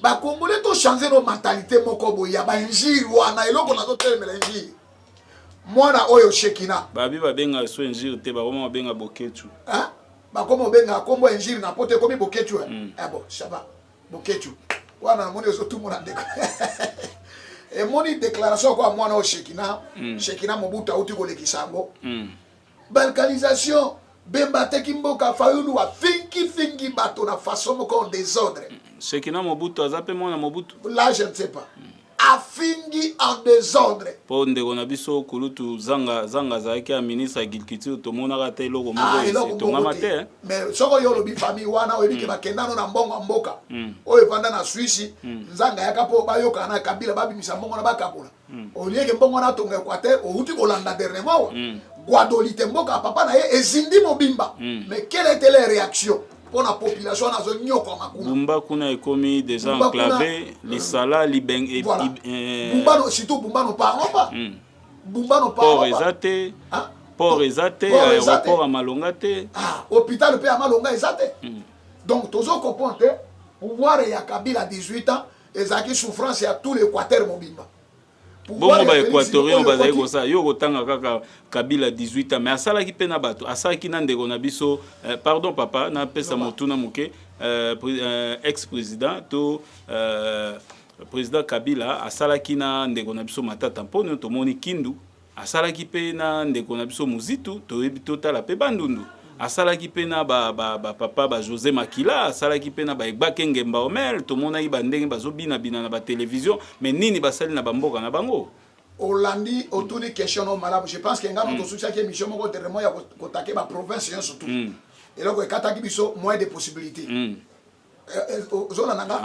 Bakongolais, tochange nos mentalité moko boye ya bainjure wana. Eloko nazotelemela, injure mwana oyo Shekina. Babi babengaka so injure te, bakoma babenga Boketu. Hein? Bakoma obengaka kombo injure na poto ekomi Boketu, eh? Eh bon, ça va, Boketu wana namoni ozotumona ndeko. Emoni déclaration kwa mwana oyo Shekina, Shekina Mobutu auti kolekisa yango. Balkanisation, Bemba ateki mboka, Fayulu afingifingi bato na façon moko en désordre. Shekina Mobutu aza mpe mwana Mobutu? Là, je ne sais pas. Afingi en desordre. Po ndeko na biso kulutu Zanga Zanga azalaki ya ministre ya agriculture tomonaka ata eloko moko ah, etongama te. Mais soko yo olobi famille wana oyebi ke mm. bakenda no na mbongo ya mboka mm. oyo evanda na Suisse mm. Nzanga yaka po bayokana na Kabila babimisa mbongo na bakabola mm. olieke mbongo wana atonga Equateur outi kolanda dernièrement awa mm. Guadolite mboka ya papa na ye ezindi mobimba mm. mais quelle était leur réaction mpo na population wana azonyokwama kuna Bumba kuna ekomi déjà enclavé lisala libeng e, voilà. e, Bumba no, surtout Bumba no parlons pas mm. Bumba no parlons port eza te port eza te aéroport ya malonga te ah, hôpital mpe ya malonga eza te mm. Donc tozo comprendre te pouvoir ya Kabila 18 ans ezalaki souffrance ya tout l'Équateur mobimba. Bongo ba equatorien bazali kosala yo okotanga kaka Kabila 18 ans mais asalaki mpe na bato asalaki na ndeko na biso eh, pardon papa napesa motuna moke eh, eh, ex président to eh, président Kabila asalaki na ndeko na biso Matata Mponyo tomoni Kindu Asalaki pe na ndeko na biso Muzitu, toyebi totala pe Bandundu. Asalaki pe na ba, ba, ba papa ba Jose Makila, asalaki pe na ba Egbake Ngemba Omer, tomonaki ba ndenge bazo bina bina na ba television, mais nini basali na ba mboka na bango? Olandi otuni question no malamu. Je pense que nga moto osukisaki émission moko dernièrement ya kotake ba province nyonso tout. Eloko ekataki biso moins de possibilité. Ozolanda nga?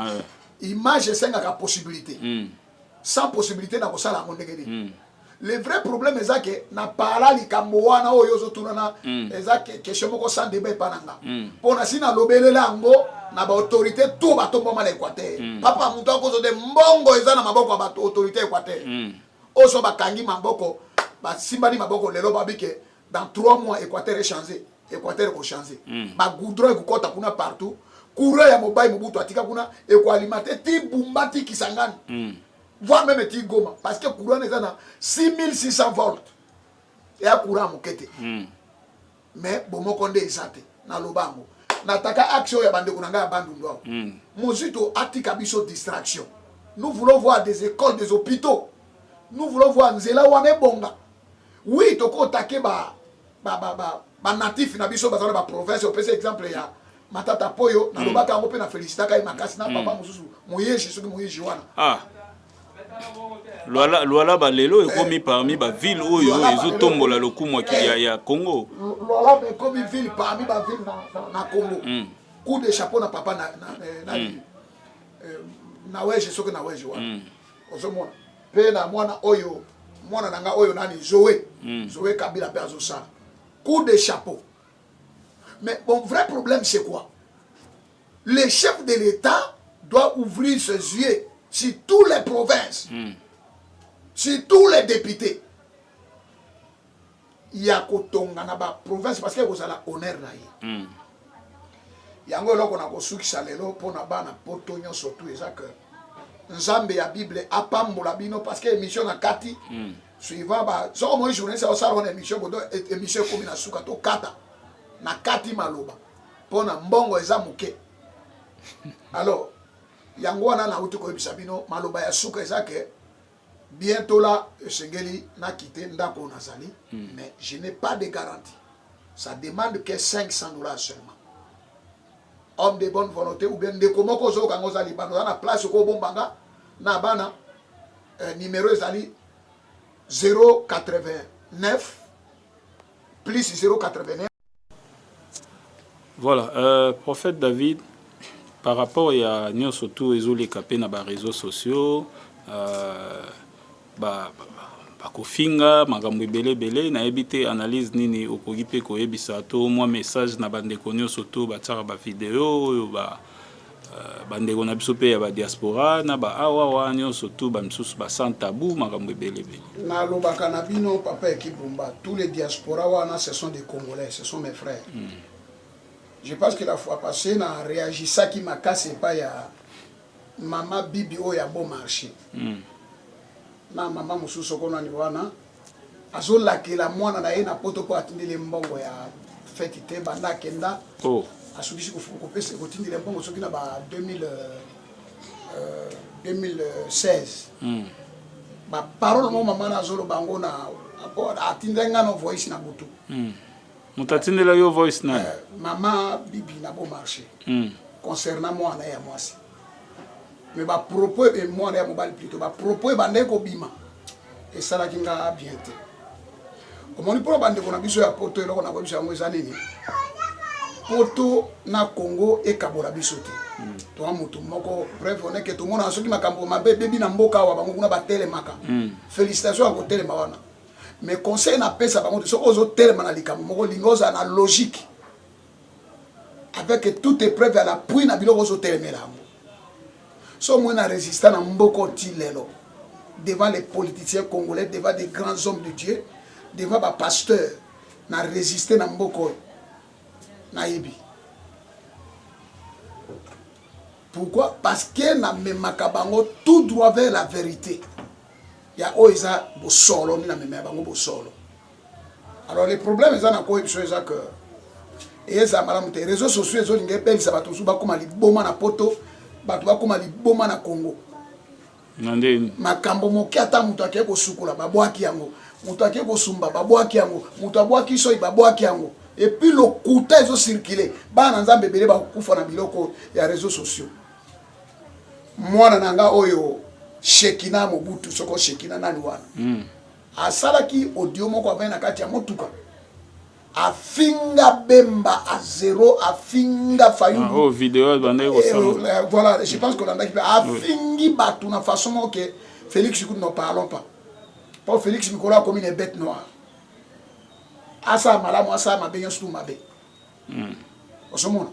Image esengaka possibilité. Sans possibilité na kosala yango ndenge nini? Le vrai problème eza ke na pala likambo wana oyo ozotuna na eza question moko sans débat epa na nga. Mpo na si nalobelela yango na ba autorité tout batombwama na Équateur. Papa moto akozo te mbongo eza na maboko ya bato autorité Équateur. Oyo so bakangi maboko basimbani maboko lelo babi ke dans 3 mois Équateur echange, Équateur ekochange. Ba goudron ekokɔta kuna partout, courant ya mobai Mobutu atika kuna ekoalimenter ti Bumba ti Kisangani. Voire même ti Goma parce que courant eza na 6600 volts. Eya courant ya moke te. Mais bomoko nde eza te. Naloba yango. Nataka axe oyo ya bandeko na ngai ya Bandundu awa. Mozito atika biso distraction. Nous voulons voir des écoles, des hôpitaux. Nous voulons voir nzela wana ebonga. Oui, tokotake ba ba ba ba ba natif na biso baza na ba province. Opesi exemple ya Matata Poyo, nalobaka yango mpe na félicitaka ye makasi na papa mosusu Moyeji, soki Moyeji wana. Ah. Luala, Lualaba lelo ekomi parmi ba ville oyo ezotombola lokumu ya, ya Congo. Lualaba ekomi ville parmi ba ville na, na, na Congo. Coup de chapeau na papa na na na, na weje soki na weje wana. Ozomona pe na mwana oyo mwana na nga oyo nani Zoé. Zoé Kabila pe azosala. Coup de chapeau. Mais mon vrai problème c'est quoi? Le chef de l'État doit ouvrir ses yeux sur toutes les provinces, sur tous les députés. Ya kotonga na ba province parce que ekozala honneur na ye. Yango eloko na kosukisa lelo mpona bana poto nyonso tu eza que Nzambe ya Bible apambola bino parce que émission na kati suivant ba soko moi journaliste osala wana émission bodo émission ekomi na suka tokata na kati maloba mpona mbongo eza moke. Alors yango wana nauti koyebisa bino maloba ya suka eza ke bientôt là esengeli na quitter ndako nazali, mais je n'ai pas de garantie. Ça demande que 500 $ seulement. Homme de bonne volonté ou bien ndeko moko ozoyoka ngo oza libanda oza na place okobombanga na bana, numéro ezali 089 plus 089. Voilà, prophète David, par rapport ya nyonso tu ezoleka pe na ba réseaux sociaux, ba bakofinga makambo ebele ebele, nayebi te analyse nini okoki pe koyebisa to mwa message na bandeko nyonso to batiaka ba video oyo ba bandeko na biso pe ya ba diaspora na ba awawa nyonso tu ba misusu ba sans tabou makambo ebele ebele. Nalobaka na bino papa Ekibumba, tous les diaspora wana ce sont des Congolais, ce sont mes frères. Je pense que la fois passée na réagissaki makasi epai ya mama Bibi oyo ya bon marché. Na mama mosusu soko nani wana azolakela mwana na ye na poto mpo atindeli mbongo ya feti te banda akenda. Asukisi kopesa kotindela mbongo soki na ba 2016. Ba parole mo mama na azoloba yango na atindela nga na voice na butu. Moto atindela yo voice nani? Mama Bibi na bon marché. Concernant mwana ya mwasi. Mais ba propos e mwana ya mobali plutôt, ba propos ebandaki kobima esalaki nga bien te. Omoni, mpona bandeko na biso ya Poto, eloko na koyebisa yango eza nini? Poto na Congo ekabola biso te. Toa motu moko. Bref, oneke tomonaka soki makambo mabe ebebi na mboka awa, bango kuna batelemaka. Félicitation ya kotelema wana, mais conseil napesa bango te: soki ozotelema na likambo moko, linga ozala na logique avec toute épreuve à l'appui na biloko ozotelemela yango. So moi na résistant na mboka ti lelo devant les politiciens congolais, devant des grands hommes de Dieu, devant bapasteur, na résister na mboka oyo. Nayebi pourquoi? Parce que namemaka bango tout droit vers la vérité ya oyo eza bosolo nde namemaka bango bosolo. Alors le problème eza na koyebi biso eza que eza malamu te. Réseaux sociaux ezolinga ebelisa bato mosusu bakóma liboma na Poto, bato bakóma liboma na Congo. Na ndeni? Makambo moke, ata moto akei kosukola, babwaki yango. Moto akei kosumba, babwaki yango. Moto abwaki soi, babwaki yango. Et puis lokuta ezocircule. Bana na Nzambe ebele bakokufa na biloko ya réseaux sociaux. Mwana na nga oyo Shekina Mobutu, soko Shekina nani wana, asalaki audio moko avai na kati ya motuka, afinga Bemba a zéro, afinga Fayulu. Ah, oh, video bandaki kosala. Voilà, je pense kolandaki mpe afingi bato na façon moko ke Félix kutu, n'en parlons pas, po Félix mikolo akomi na bête noire. Asala malamu, asala mabe, nyonso tu mabe. Ozomona,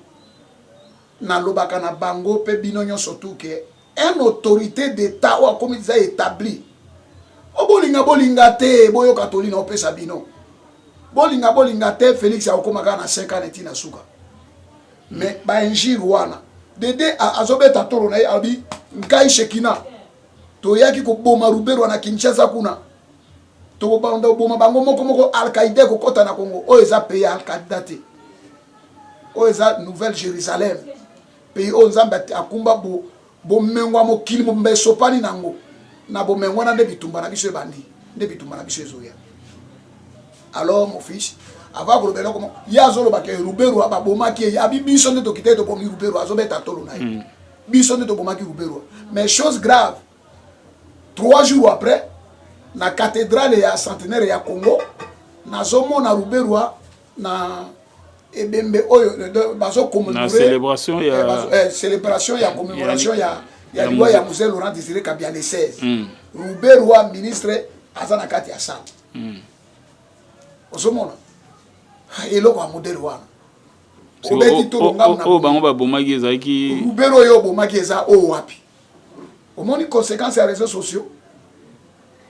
nalobaka na bango mpe bino nyonso tu ke un autorité d'État oyo akomi eza établi, o bolinga bolinga te, boyoka toli na opesa bino, bolinga bolinga te, Félix akokóma kaka na 5 ans neti na suka. Mais bainjure wana, dede azobeta tolo na ye, alobi: "Ngai Shekina, toyaki koboma Ruberwa na Kinshasa kuna, tokobanda koboma bango moko moko, Alkaïda ekokɔta na Congo." Oyo eza pays ya Alkaïda te, oyo eza Nouvelle Jérusalem, pays oyo Nzambe akumba bomengo ya mokili mobimba esopani nango. Na bomengo wana nde bitumba na biso ebandi, nde bitumba na biso ezoya. Alors mon fils, avant koloba eloko moko, ye azolobaka Ruberwa babomaki ye, abi biso nde tokite tobomi Ruberwa. Azobeta tolo na ye: "Biso nde tobomaki Ruberwa." Mais chose grave, 3 jours après, na cathédrale ya centenaire ya Congo, nazomona Ruberwa na ebembe oyo bazokommémorer célébration ya célébration ya commémoration ya liwa ya Mzee Laurent Désiré Kabila le 16. Ruberwa ministre aza na kati ya salle. Ozomona eloko ya modèle wana, obeti tolo ngambo. Oyo bango babomaki ezalaki Ruberwa oyo obomaki eza oyo wapi? Omoni conséquence ya réseaux sociaux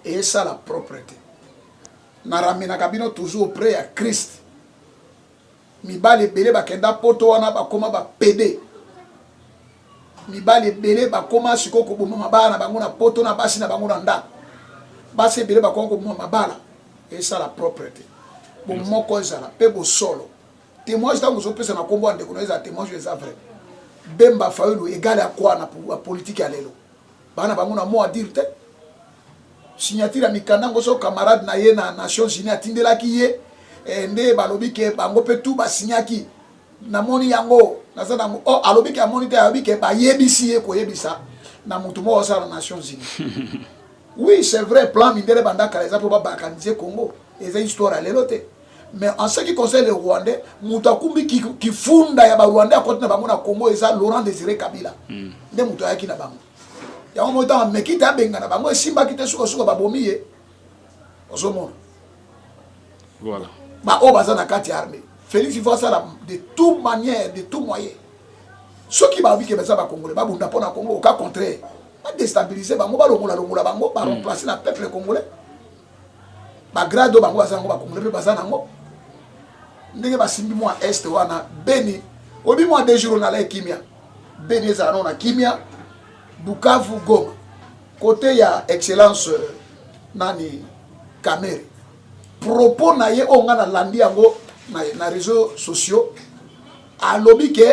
esala propre te. Naramenaka bino toujours auprès ya Christ. Mibali ebele bakenda Poto wana bakóma bapédés. Mibali ebele bakóma sikoyo koboma mabala na bango na Poto, na basi na bango na ndako. Basi ebele bakóma koboma mabala. Esala propre te. Bomoko ezala mpe bosolo. Témoignage ntango ozopesa na nkombo ya ndeko na, ezala témoignage eza vrai. Bemba, Fayulu égale ya kwa na politique ya lelo? Bana bango na mot à dire te. Signature ya mikanda ngo, so camarade na ye na Nations Unies atindelaki ye, nde balobi ke bango mpe tu basignaki. Namoni yango, naza nango. Oh, alobi ke amoni te, alobi ke bayebisi ye koyebisa na motu moko osala na Nations Unies. Oui, c'est vrai, plan mindele banda kala eza mpo babalkaniser Congo, eza histoire ya lelo te. Mais en ce qui concerne les Rwandais, moto akumbi kifunda ya Barwandais akoti na bango na Congo eza Laurent Désiré Kabila. Nde moto ayaki na bango yango. Moi ntango ameki te abenga na bango, esimbaki te. Sukasuka babomi ye. Ozomona? Voilà. Baoyo baza na kati ya armée, Félix il faut asala de tout manière, de tout moyen. Soki balobi ke baza Bacongolais, babunda mpo na Congo. Au cas contraire, badéstabiliser bango, balongola-longola bango, baremplace na peuple congolais. Bagrade oyo bango baza yango, Bacongolais mpe baza nango. Ndenge basimbi mwa Est wana, Beni oyebi mwa 2 jours nala ekimia, Beni ezala nano na kimia, Bukavu, Goma, côté ya excellence nani, Kamerhe. Propos na ye oyo nga nalandi yango na réseaux sociaux, alobi ke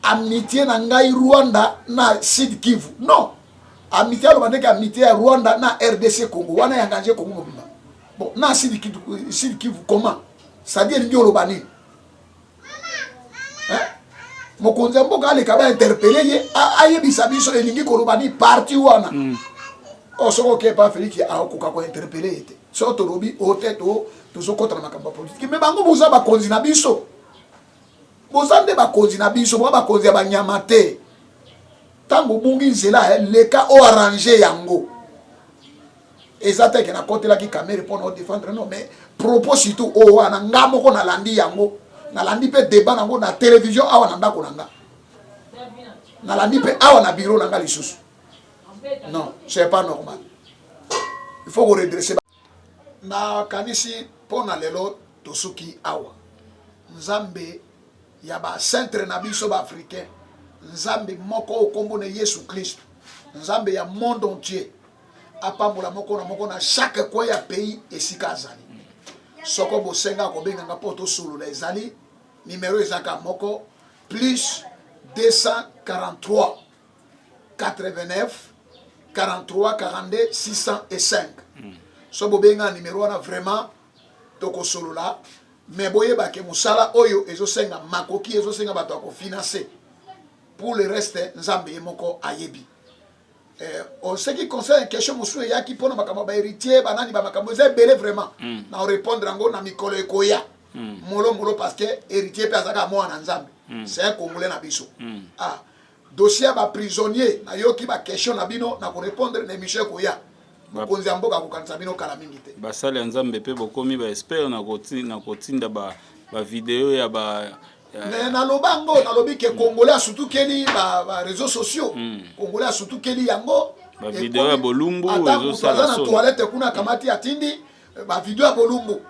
amitié na ngai Rwanda na Sud Kivu. Non, amitié, aloba ndenge amitié ya Rwanda na RDC Congo wana yanganje Congo mobimba. Bon, na Sud Kivu, Sud Kivu comment? C'est-à-dire elingi oloba nini? Hein? Mokonzi ya mboka aleka bainterpeller ye, ayebisa biso elingi koloba ni parti wana. O soki okei pa Félix, akokoka kointerpeller ye te. Soki tolobi o te, tozokɔta na makambo ya politike. Me bango boza bakonzi na biso, boza nde bakonzi na biso, boza bakonzi ya banyama te. Ntango obungi nzela, leka oarranger yango. Eza te ke nakotelaki Kamerhe mpona odéfendre, non. Mais propos surtout oyo wana, nga moko nalandi yango, nalandi mpe débat nango na télévision awa na ndako na nga, nalandi mpe awa na bureau na nga lisusu. Non, c'est pas normal, il faut koredresser. Nakanisi mpo na lelo tosuki awa. Nzambe ya baancêtres na biso baafricain, Nzambe moko oyo kombo na Yesu Kristu, Nzambe ya monde entier, apambola moko na moko na chaque coin ya pays esika azali. Soko bosenga kobenganga mpo tosolola, ezali numero ezaka moko: +243 89 43 42 605. So bobenga numero wana, vraiment tokosolola. Mais boyebake mosala oyo ezosenga makoki, ezosenga bato ya kofinancer. Pour le reste, Nzambe ye moko ayebi. En ce qui concerne question mosusu eyaki mpona makambo ya bahéritier, banani, bamakambo eza ebele vraiment, na orépondre yango na mikolo ekoya molo molo, parce que héritier mpe azalaka mwana Nzambe, c'est un Congolais na biso. Ah, dossier ya baprisonnier, nayoki baquestion na bino, na korépondre na émission ekoya. Mokonzi ya mboka akokanisa bino kala mingi te. Basali ya Nzambe mpe bokomi baexpert na kotinda bavideo ya ba Me naloba yango, nalobi ke Congolais asutukeli baréseaux sociaux, Congolais asutukeli yango. Bavideo ya bolumbu. Ata moto aza na toilette kuna, akamati, atindi bavideo ya bolumbu.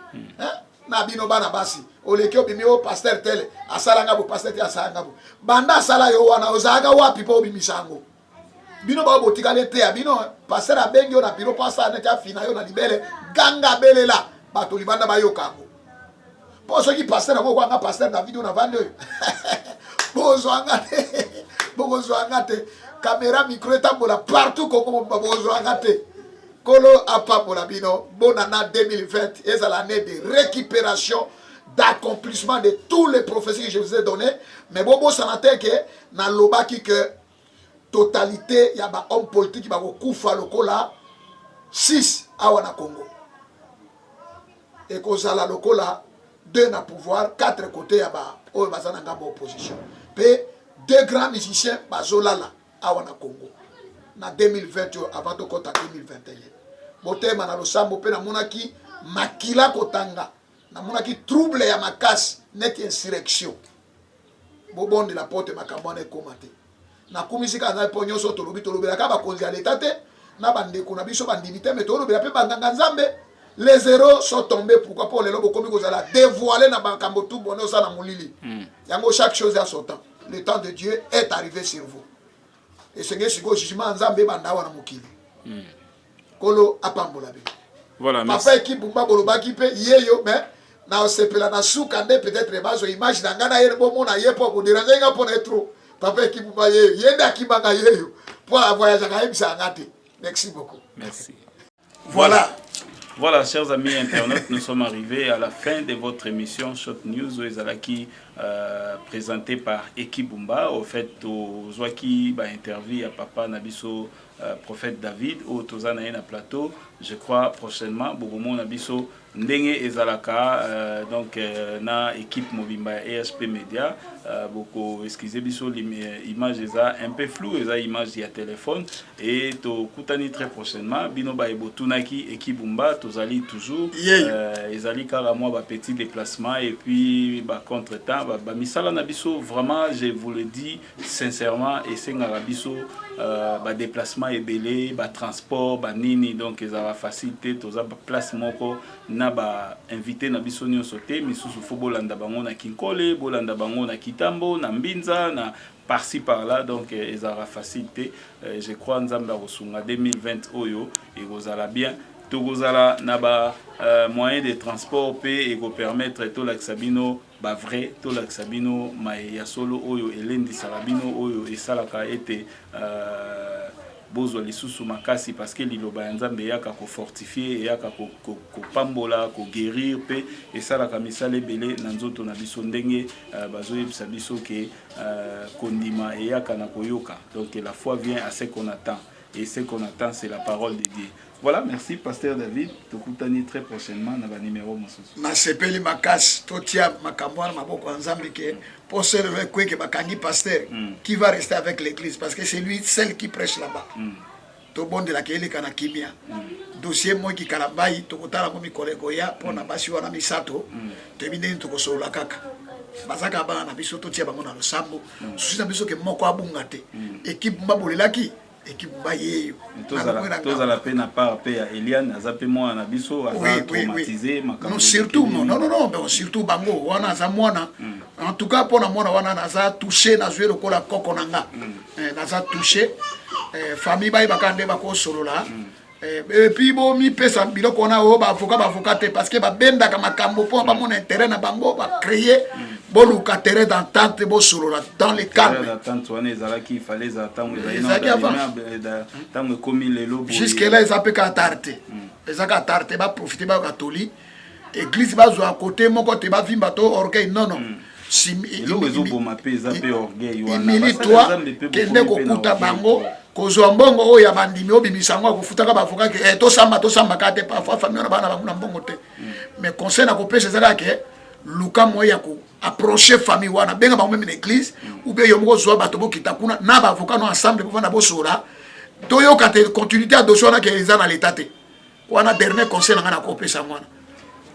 Na bino bana basi, oleki, obimi o pasteur tel asalanga bo, pasteur tel asalanga bo. Banda asala yo wana, ozalaka wapi mpo obimisa yango? Bino bao botikali eteya bino. Pasteur abengi yo na bureau mpo asala neti afina yo na libele, ganga, abelela bato libanda bayoka yango. Mpo soki pasteur yango okwanga pasteur David oyo navandi oyo, bozwanga te, bokozwanga te. Caméra, micro etambola partout Kongo mobimba, bokozwanga te. Kolo apambola bino. Bonana 2020 ezala année de récupération, d'accomplissement de tous les prophéties que je vous ai donné. Mais bobosana te ke nalobaki ke totalité ya bahomme politique bakokufa lokola 6 awa na Congo. Ekozala lokola 2 na pouvoir, 4 côté ya ba oyo baza na ngambo opposition. Mpe deux grands musiciens bazolala awa na Congo na 2020 oyo, avant tokɔta 2021. Botema na losambo. Mpe namonaki makila kotanga, namonaki trouble ya makasi neti insurrection. Bobondela po te makambo wana ekóma te. Nakumisi kaka Nzambe mpo nyonso tolobi, tolobelaka bakonzi ya leta te na bandeko na biso bandimi te, me tolobela mpe banganga Nzambe. Les héros sont tombés. Pourquoi? Mpo lelo bokomi kozala dévoilé na makambo tu bone osala na molili yango. Chaque chose a son temps. Le temps de Dieu est arrivé sur vous. Esengeli sikoyo jugement ya Nzambe ebanda awa na mokili. Kolo apambola bino. Voilà. Papa Ekibumba, bolobaki mpe yeyo, mais naosepela na suka nde peut-être bazwa image na ngai na ye, bomona ye mpo kodéranger nga mpo na ye trop. Papa Ekibumba yeyo, ye nde akimanga yeyo mpo avoyageaka, ayebisaka nga te. Merci beaucoup. Merci. Voilà. Voilà, chers amis internautes, nous sommes arrivés à la fin de votre émission Shot News, ezalaki présentée par Eki Bumba. Au fait, tozwaki ba interview ya papa na biso prophète David oyo toza na ye na plateau. Je crois prochainement bokomona biso ndenge ezalaka, donc na équipe mobimba ya EHP Media. Boko excuse biso, image eza un peu flou, eza image ya téléphone. Et tokutani très prochainement. Bino baye botunaki Eki Bumba, tozali toujours. Ezali kaka mwa bapetit déplacement et puis bacontretemps bamisala na biso. Vraiment, je vous le dis sincèrement, esengaka biso badéplacement ebele, batransport, banini, donc ezalaka facile te. Toza place moko na bainvité na biso nyonso te. Misusu fo bolanda bango na Kinkole, bolanda bango na Kitambo, na Mbinza, na par-ci par-là, donc ezalaka facile te. Je crois Nzambe akosunga, 2020 oyo ekozala bien, tokozala na ba moyen de transport mpe ekopermettre tolakisa bino bavrai, tolakisa bino maye ya solo oyo elendisaka bino, oyo esalaka ete Bozwa lisusu makasi parce que liloba ya Nzambe eyaka ko fortifier, eyaka ko kopambola, ko guerir pe esalaka misala ebele na nzoto na biso ndenge bazoyebisa biso ke kondima eyaka na koyoka. Donc la foi vient à ce qu'on attend et ce qu'on attend, c'est la parole de Dieu. Voilà, merci pasteur David, tokutani très prochainement na ba numero mosusu. Nasepeli makasi. Totia makambo wana maboko ya Nzambe ke mpo selelo ekweke bakangi pasteur, qui va rester avec l'église? Parce que c'est lui seul qui prêche là-bas. Tobondelaka eleka na kimia. Dossier Moki Kalambai, tokotala yango mikolo ekoya. Mpo na basi wana misato, toyebi ndenge tokosolola. Kaka baza kaka bana na biso, totia bango na losambo. Susi na biso ke moko abunga te. Équipe mbabolelaki, équipe bayeyo. Tozala mpe na part mpe ya Eliane, aza mpe mwana na biso, aza traumatisé. Non, surtout, non, non, non, non, surtout bango wana, aza mwana. En tout cas, mpona mwana wana naza touché, nazwi lokola koko na nga. Naza touché. Famille bayebaka nde bakosolola. Et puis bomipesa biloko wana oyo baavocat, baavocat te, parce que babendaka makambo mpo bamona intérêt na bango, bacréer. Boluka terrain d'entente, bosolola dans le calme. D'entente wana ezalaki, fallait ezala ntango ezalaki avant. Ntango ekomi lelo. Jusque là eza mpe kaka tard te, eza kaka tard te. Baprofite, bayoka toli. Église bazwa côté moko te, bavimba to orgueil, non, non. Eloko ezoboma mpe eza mpe orgueil wana. Humilie-toi, kende kokuta bango, kozwa mbongo oyo ya bandimi, obimisa yango, akofutaka baavocat ke tosamba, tosambaka te. Parfois famille wana bana bango na mbongo te. Mais conseil na kopesa eza kaka ke luka moyen ya koapproche famille wana, benga bango même na église ou bien yo moko zwa bato, bokita kuna na baavocat no ensemble, bovanda, bosola. Toyoka te continuité ya dossier wana ke eza na l'état te. Wana dernier conseil na ngai nakopesa yango wana.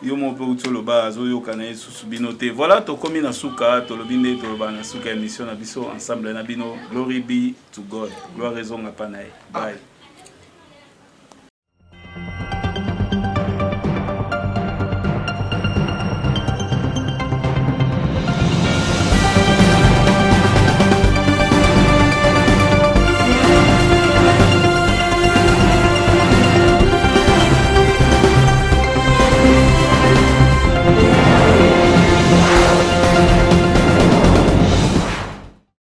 Yo moko mpe uti oloba azoyoka na ye susu bino te. Voilà, tokomi na suka. Tolobi nde toloba na suka ya émission na biso ensemble na bino. Glory be to God, gloire ezonga mpa na ye. Bye.